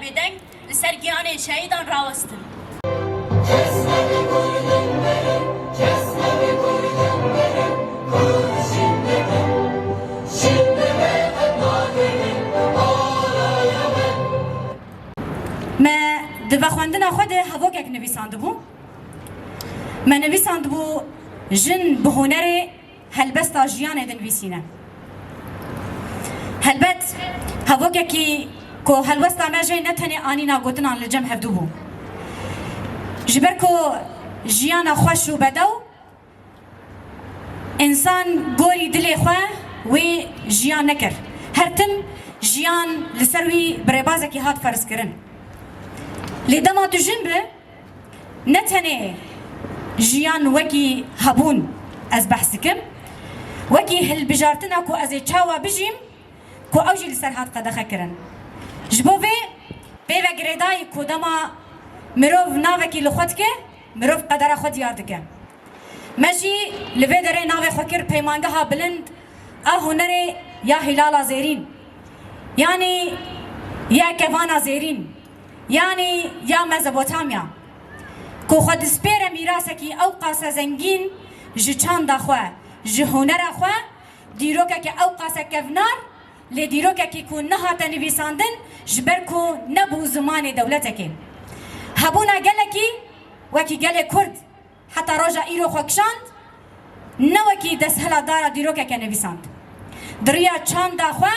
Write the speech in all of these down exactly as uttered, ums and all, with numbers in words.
Bêdeng li ser giyanên şehîdan rawestin. Me di vexwendina xwe de hevokek nivîsandibû. Me nivîsandibû, jin bi hunerê helbesta jiyanê dinivîsîne. Helbet, hevokekî ku helwesta me jê ne tenê anîna gotinan li cem hevdû bû. Ji ber ku jiyana xweş û bedew, însan gorî dilê xwe wê jiyan nekir. Her tim jiyan li ser wî bi rêbazekî hat ferzkirin. Lê dema tu jin bi, ne tenê jiyan wekî hebûn ez behs dikim, wekî hilbijartina ku ez ê çawa bijîm, ku ew jî li ser hat qedexe kirin. Ji bo vê pê ve girêdayî ku dema mirov navekî li xwe dike, mirov qedera xwe diyar dike. Me jî li vê derê navê xwe kir Peymangeha Bilind a Hunerê ya Hîlala Zêrîn, yanî ya Kevana Zêrîn, yanî ya Mezopotamya, ku xwe dispêre mîrasekî ew qase zengîn ji çanda xwe, ji hunera xwe, dîrokeke ew qase kevnar, lê dîrokekî ku nehate nivîsandin, ji ber ku nebû zimanê dewletekê. Hebûna gelekî wekî gelê Kurd, heta roja îro xwe kişand, ne wekî desthilatdara dîrokeke nivîsand. Di riya çanda xwe,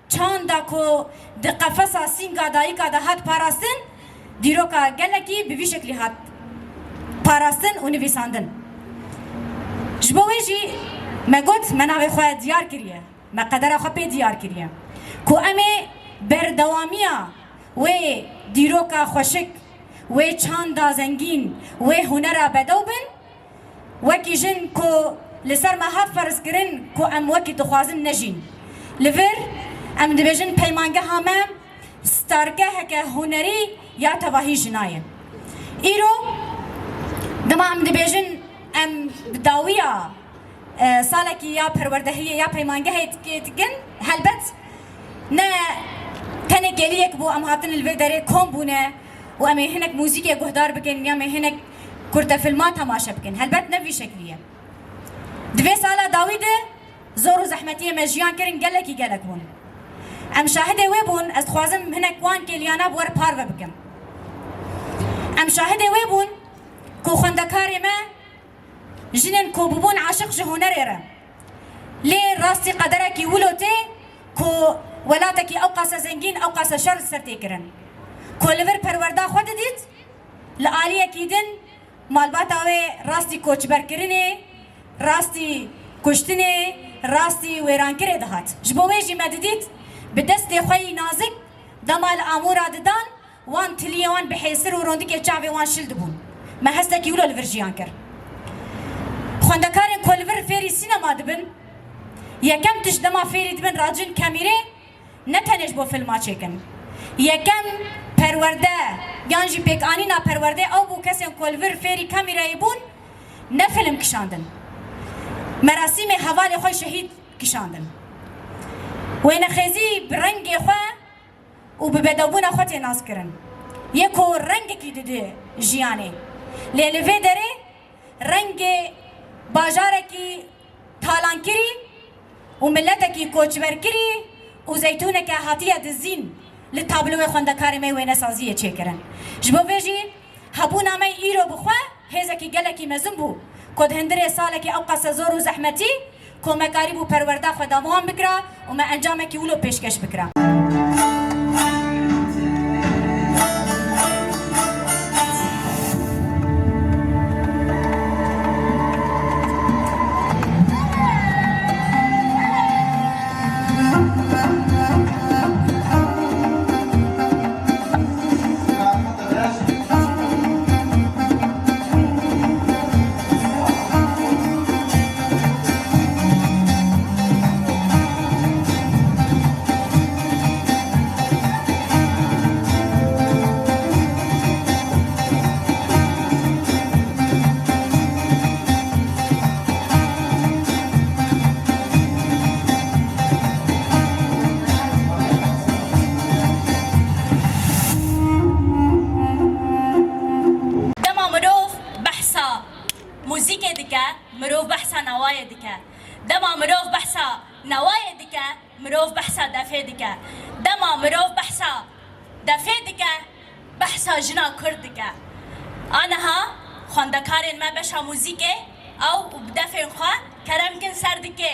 çanda ku di qefesa sînga dayika de hat parastin, dîroka gelekî bi vî şeklî hat parastin û nivîsandin. Ji bo wê jî me got, me navê xwe diyar kiriye, me qedera xwe pê diyar kiriye, ku em ê berdewamiya wê dîroka xweşik, wê çanda zengîn, wê hunera bedew bin, wekî jin ku li ser me hat ferz kirin ku em wekî dixwazin nejîn. Li vir em dibêjin peymangeha me stargeheke hunerî ya tevahî jina ye. Îro dema em dibêjin em bi dawiya, e, salekî ya perwerdehiyê ya peymangehê dike-, dikin, helbet ne tenê geliyek bû em hatin li vê derê kom bûne û em ê hinek muzîkê guhdar bikin ya em ê hinek kurtefilma temaşe bikin. Helbet ne vî şeklî ye. Di vê sala dawî de zor û zehmetiyê me jiyan kirin, gelekî gelek bûn. Em şahidê wê bûn, ez dixwazim hinek wan kêliyana bi we re parve bikim. Em şahidê wê bûn ku xwendekarê me jinên ku bûbûn aşiq ji hunerê re. Lê rastî qederekî wilo tê ku welatekî ew qase zengîn, ew qase şer li ser tê kirin. Ku li vir perwerda xwe didît, li aliyekî din malbata wê rastî koçberkirinê, rastî kuştinê, rastî wêrankirê dihat. Ji bo wê jî me didît, bi destê xwe yî nazik dema li amûra didan, wan tiliyê wan bi hêsir û rondikê çavê wan şil dibûn. Me hestekî wilo li vir jiyan kir. Xwendekarên ku li vir fêrî sînema dibin, yekem tişt dema fêrî dibin racin kemîrê, ne tenê ji bo filma çêkin. Yekem perwerde yan jî pêkanîna perwerdê ew bû, kesên ku li vir fêrî kamîreyê bûn, ne film kişandin. Merasîmê hevalê xwe şehîd kişandin. Wênexêzî bi rengê xwe û bi bedewbûna xwe tê naskirin. Yê ku rengekî dide jiyanê. Lê li vê derê rengê bajarekî talankirî û miletekî koçberkirî û zeytûneke hatiye dizîn li tabloyê xwendekarê me yê wênesaziyê çêkirin. Ji bo vê jî hebûna me îro bi xwe hêzekî gelekî mezin bû ku di hundirê salekî ew qase zor û zehmetî ku me karîbû perwerda xwe dawam bikira û me encamekî wilo pêşkeş bikira. Defê dike, behsa jina Kurd dike. Aniha xwendekarên me beşa muzîkê ew bi defên xwe kerem kin ser dikê.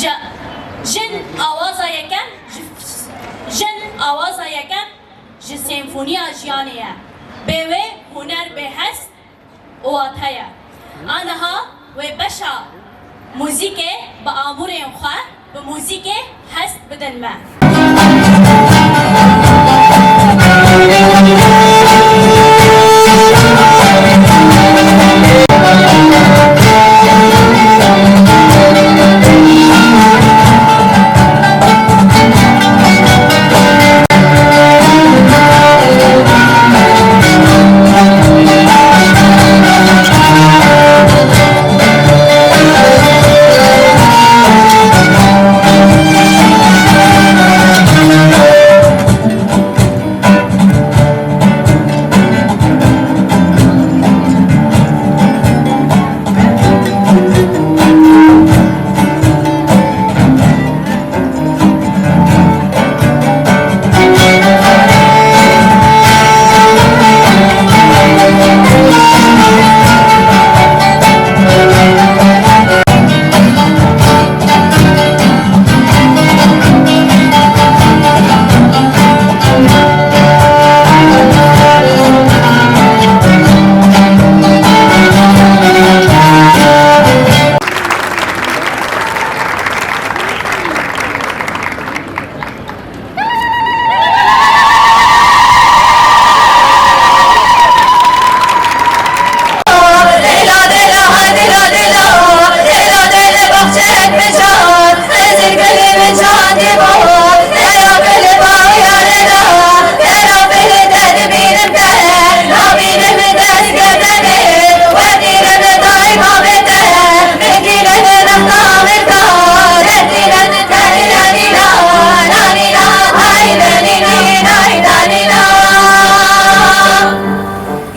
Ji, jin awaza yekem, ji, jin awaza yekem ji senfoniya jiyanê ye. Bê wê huner bê hest û wate ye. Aniha wê beşa muzîkê bi amûrên xwe bi muzîkê hest bidin me.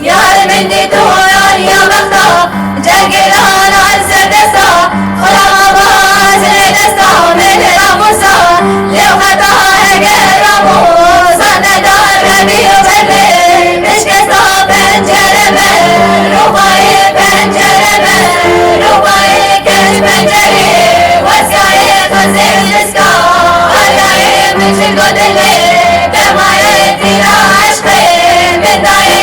Yar min dî tu yar ya bexta, cengilan an ser desta, xulama bazê desta, mêhra Musa, lêw xeta heger Ramusa, nedar revî û bervê, mişkesta pencere me, rûbayê pencere me, rûbayê keç pencerê, wesayê xezê diska, aryayê min çil go dilê, dema ye tîra eşqê, min dayê.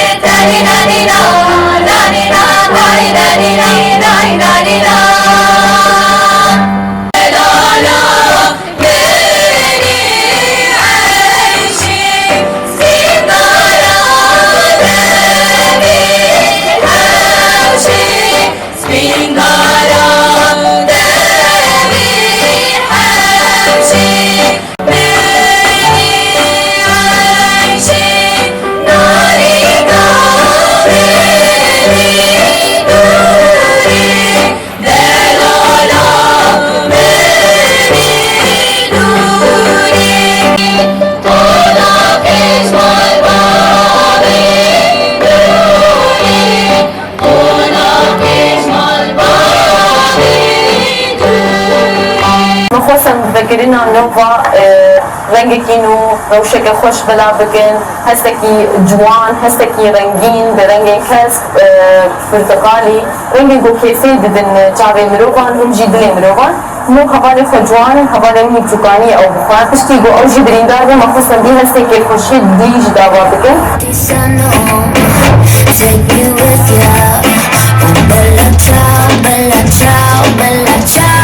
Min xwest em vekirina nova, e, rengekî nû, rewşeke xweş belav bikin, hestekî ciwan, hestekî rengîn, bi rengên kesk, e, pirtiqalî, rengên ku kêfê didin çavê mirovan, hûn jî dilê mirovan. Hemû hevalê xwe ciwan in, hevalê min yê biçûkanî ew bixwe. Piştî ku ew jî birîndar bû, me xwest em vî hestê kêfxweşiyê dî ji dava bikin. Take me with you. Bella ciao, bella ciao, bella ciao.